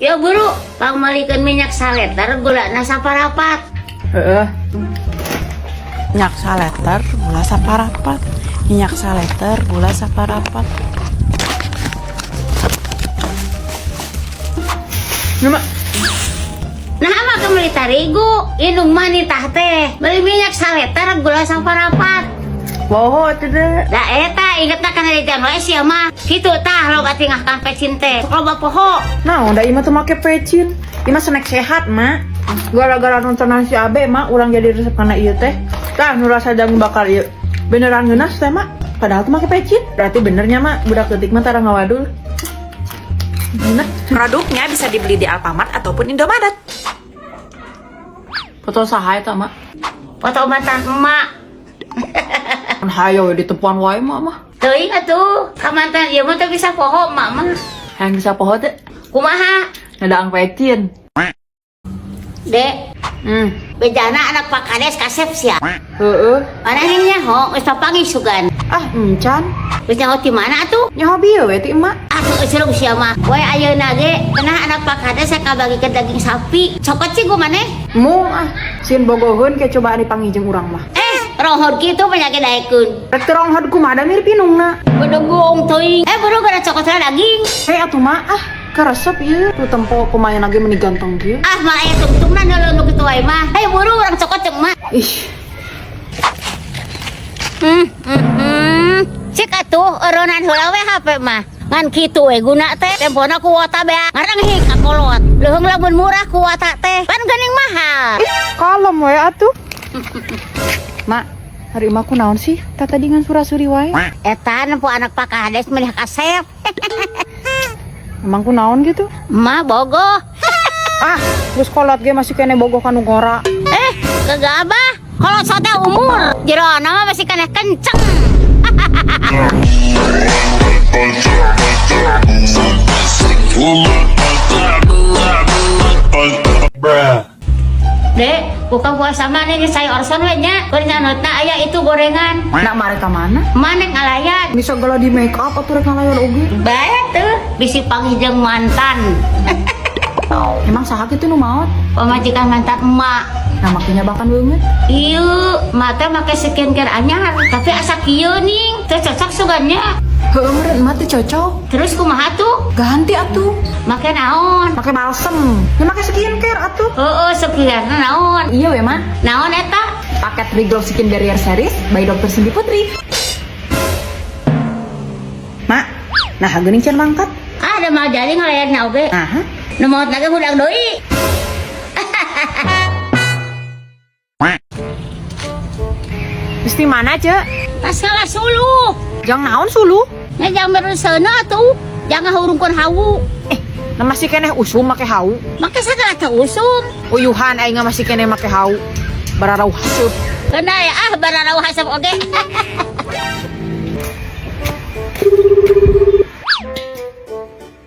Ya buru, pangmeulikeun minyak saleter gulana saparapat. Heeh. Minyak saleter gula saparapat. Minyak saleter gula saparapat. Ini mak. Nah, mah meuli tarigu, indung mah nitah teh. Beli minyak saleter gula saparapat. Poho atuh deh. Da eta ingetna kana di jam wae sia mah. Kitu tah loba tingah kang pecin teh. Loba poho. Nah, udah ima tuh make pecin. Ima snack sehat, Mak. Gara-gara nonton si Abe, Mak, urang jadi resep kana ieu teh. Tah, nu rasa jagung bakar ieu. Beneran ngeunas teh, Mak. Padahal tuh make pecin. Berarti benernya, Mak, budak leutik mah tara ngawadul. Ngeunah. Produknya bisa dibeli di Alfamart ataupun Indomaret. Foto saha eta, Mak? Foto mantan emak. Hayo ditepuan wae, Mak mah. Teuing atuh, ka mantan ieu mah teu bisa poho emak mah. Hayang bisa poho teh. Kumaha? Ngadaang pecin. Dek, bejana anak Pak Kades kasep sia. Heeh. Mana nih nyaho, geus papanggih sugan. Ah, encan. Geus nyaho ti mana atuh? Nyaho bieu we ti emak. Atuh geus sia mah. Wae ayeuna ge, cenah anak Pak Kades kabagikeun daging sapi. Cokot sih maneh. Mung ah, sieun bogoheun ke cobaan dipanggih jeung urang mah. Rohod kitu penyakit daekeun. Rek teu ronghod kumaha da mirip indungna. Bedegong teuing. Buru gara cokot daging. Hei atuh mah ah, keresep ieu. Tuh tempo kumaha lagi meni ganteng kieu. Ah, mah aya tungtungna neuleuh nu kitu wae mah. Hayu buru urang cokot jeung mah. Ih, Cik atuh eureunnan heula we HP mah. Ngan kitu we guna teh tempona kuota beak. Ngarenghi ka kolot. Leuheung lamun murah kuota teh. Pan geuning mahal. Kalem we atuh. Mak, hari emak ku naon sih? Tah tadi ngan sura-suri wae. Eta nempo anak Pak Kades meni kasep. Emang ku naon gitu? Emak bogoh. Ah, geus kolot ge masih kene bogoh kanu ngora. Kegabah. Kolot sote umur. Jerona mah masih keneh kenceng. Dek, buka puasa mah nih saya orson we nya. Keur nyanotna aya itu gorengan. Nak mare ka mana? Maneh ngalayan. Bisa segala di make up atuh rek ngalayan oge. Bae tuh, bisi panggih jeung mantan. Emang saha kitu nu maot? Pamajikan mantan emak. Nah, makanya bahkan beungeut. Ieu, mata make skincare anyar, tapi asa kieu ning, teu cocok sugannya. Heueuh meureun emak teu cocok. Terus kumaha tuh? Ganti atuh. Make naon? Make balsem. Ya make skincare atuh. Heeh, skincare naon? Iya we, Mak. Naon eta? Paket Reglow Skin Barrier Series by Dr. Cindy Putri. Mak, nah geuning can mangkat. Ah, ada mal jadi ngalayanna oge. Aha. Nu maot lagi hudang deui. Geus di mana, Cek? Tas ngalah suluh. Jang naon suluh? Nya jang mereuseuneun atuh. Jangan hurungkeun hawu. Nah masih keneh usum make hawu. Make sagala teh usum. Uyuhan aing masih keneh make hawu. Bararauh haseup. Kena ya ah bararauh haseup oge.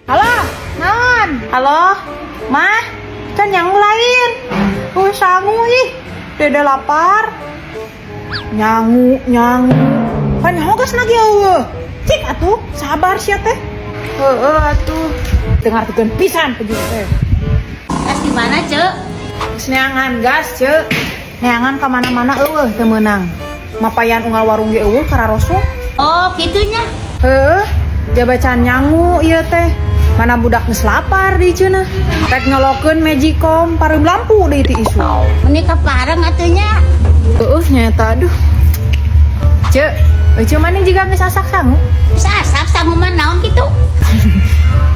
Halo, naon? Halo, Mah, can yang lain. Sangu ih, dede lapar. Nyangu, nyangu. Pan nyaho geus lagi eueuh. Cik atuh, sabar sia teh. Heeh atuh. Teu ngartikeun pisan peju teh. Tas di mana, Cek? Geus neangan gas, Cek. Neangan ka mana-mana eueuh teu meunang. Mapayan unggal warung ge eueuh kararosok. Oh, kitunya. Heeh, jabatan nyangu ieu teh. Mana budak geus lapar di cenah. Rek nyolokeun magicom pareum lampu deui ti isu. Meni kapareng atuh nya. Heeh nyata aduh. Cek, eueuh maneh jiga geus asak sangu. Geus asak sangu mah naon kitu?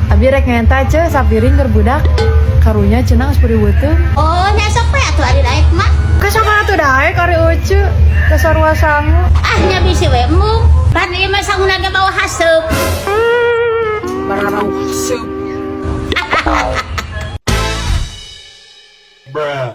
Abi rek ngenta cek sapiring keur budak. Karunya cenah geus beureum beuteung. Oh, nya sok we atuh ari daek mah. Kasaka atuh daek ari eueuh. Kasarua sangu. Ah, nya bisi we embung. Pan ieu mah sanguna ge bawa haseup. Bararau haseup. Bruh.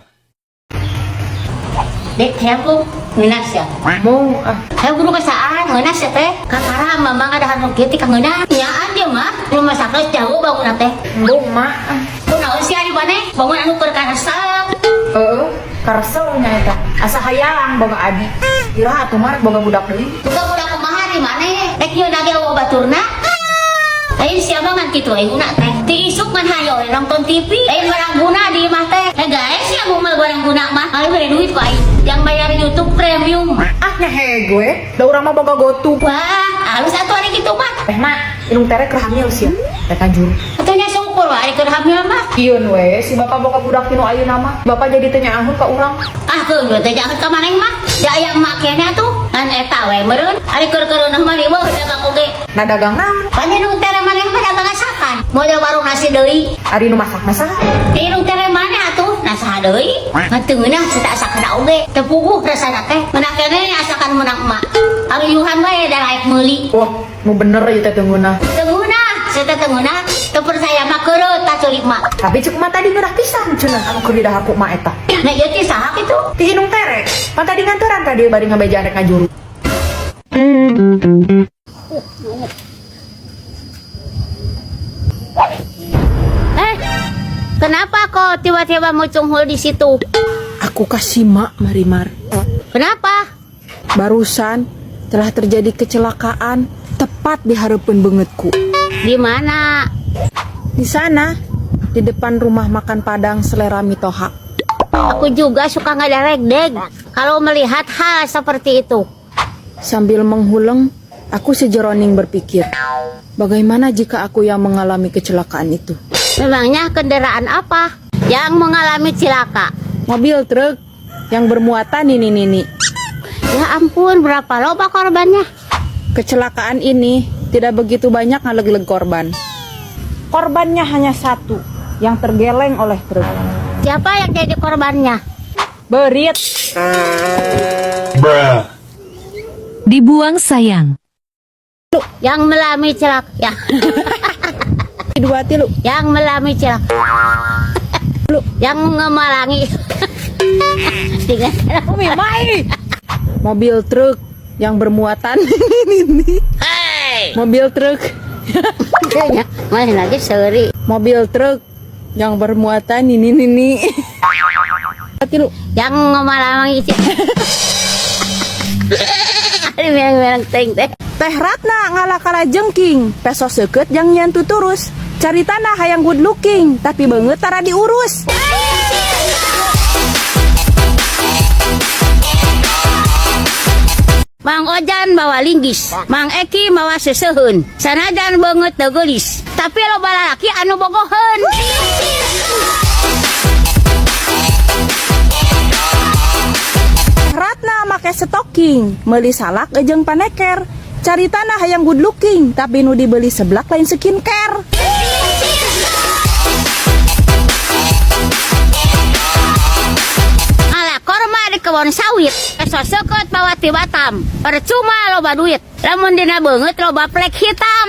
Dek, hayang ku ngeunas ya. Mung ah. Hayang kudu kasaan ngeunas ya teh. Kakara mamang ada hanu kieu ti kangeunah. Nyaan dia mah. Rumah sakit jauh bangun teh. Embung mah ah. Kunaon sih ari maneh? Bangun anu keur karesep. Heeh, karesep nya eta. Asa hayang boga adi. Iraha atuh mah rek boga budak deui. Boga budak kumaha ari maneh? Rek nyeuna ge eueuh baturna. Lain siapa ngan kitu we guna teh. Ti isuk ngan hayo we nonton TV. Lain barang guna di imah teh. Eh guys, sia mau barang guna mah. Aing bere duit ku aing. Yang bayar YouTube Premium. Ah nyahe gue, da urang mah boga GoTo. Wah, halus atuh ari kitu mah. Eh mak, indung tere keur hamil sia. Rek ngajuru. Atuh nya syukur we ari keur hamil mah. Ieun we, si bapak boga budak tinu ayeuna mah. Bapak jadi teu nyaahun ka urang. Ah keun teh jangan ka maneh mah. Da aya emak keneh atuh. Ngan eta we meureun. Ari keur keureuneuh mah riweuh dagang oge. Nah dagang naon? Pan indung tere maneh mah dagang asakan. Model warung nasi deui. Ari nu masak masak. Di indung tere maneh atuh, nah saha deui? Ngan teu ngeunah cerita asakan oge. Teu puguh rasana teh. Meunang keneh asakan meunang emak. Aruyuhan we da raek meuli. Wah, nu bener ieu teh teu ngeunah. Teu ngeunah, saya teu ngeunah. Teu percaya mah keureuh tah culik mak. Tapi cek emak tadi ngeunah pisan cenah anu keur didahar ku emak eta. Nah ieu teh saha kitu? Ti indung tere. Pan tadi nganturan ka dieu bari ngabejaan rek ngajuru. Eh, kenapa kok tiba-tiba mucunghul di situ? Aku kasih mak Marimar. Kenapa? Barusan telah terjadi kecelakaan tepat di harapan bangetku. Di mana? Di sana, di depan rumah makan Padang Selera Mitoha. Aku juga suka ngadarek-deg kalau melihat hal seperti itu. Sambil menghuleng, aku sejeroning berpikir, bagaimana jika aku yang mengalami kecelakaan itu? Memangnya kendaraan apa yang mengalami cilaka? Mobil truk yang bermuatan nini-nini. Ya ampun, berapa loba korbannya? Kecelakaan ini tidak begitu banyak ngaleg-leg korban. Korbannya hanya satu, yang tergeleng oleh truk. Siapa yang jadi korbannya? Berit. Bruh. Dibuang sayang. Yang melami celaka. Ya, Dua tilu. yang melami celaka. Yang ngemalangi. Tiga. Mobil truk yang bermuatan nini. Mobil truk, Kayaknya masih lagi seri. Mobil truk yang bermuatan nini nini. Tilu. Yang ngemalangi. Ini mereng-mereng ting teh. Teh Ratna ngalah kalajengking, peso seukeut jang nyian tuturus. Cari tanah hayang good looking, tapi beungeut tara diurus. Mang Ojan bawa linggis, Mang Eki mawa sesehun. Sanajan beungeut teu geulis, tapi loba lalaki anu bogoheun. Teh Ratna make stocking, meuli salak jeung paneker. Cari tanah hayang good looking, tapi nu dibeli seblak lain skincare. Ala korma di kebon sawit, peso seukeut bawa ti Batam. Percuma loba duit, lamun dina beungeut loba plek hitam.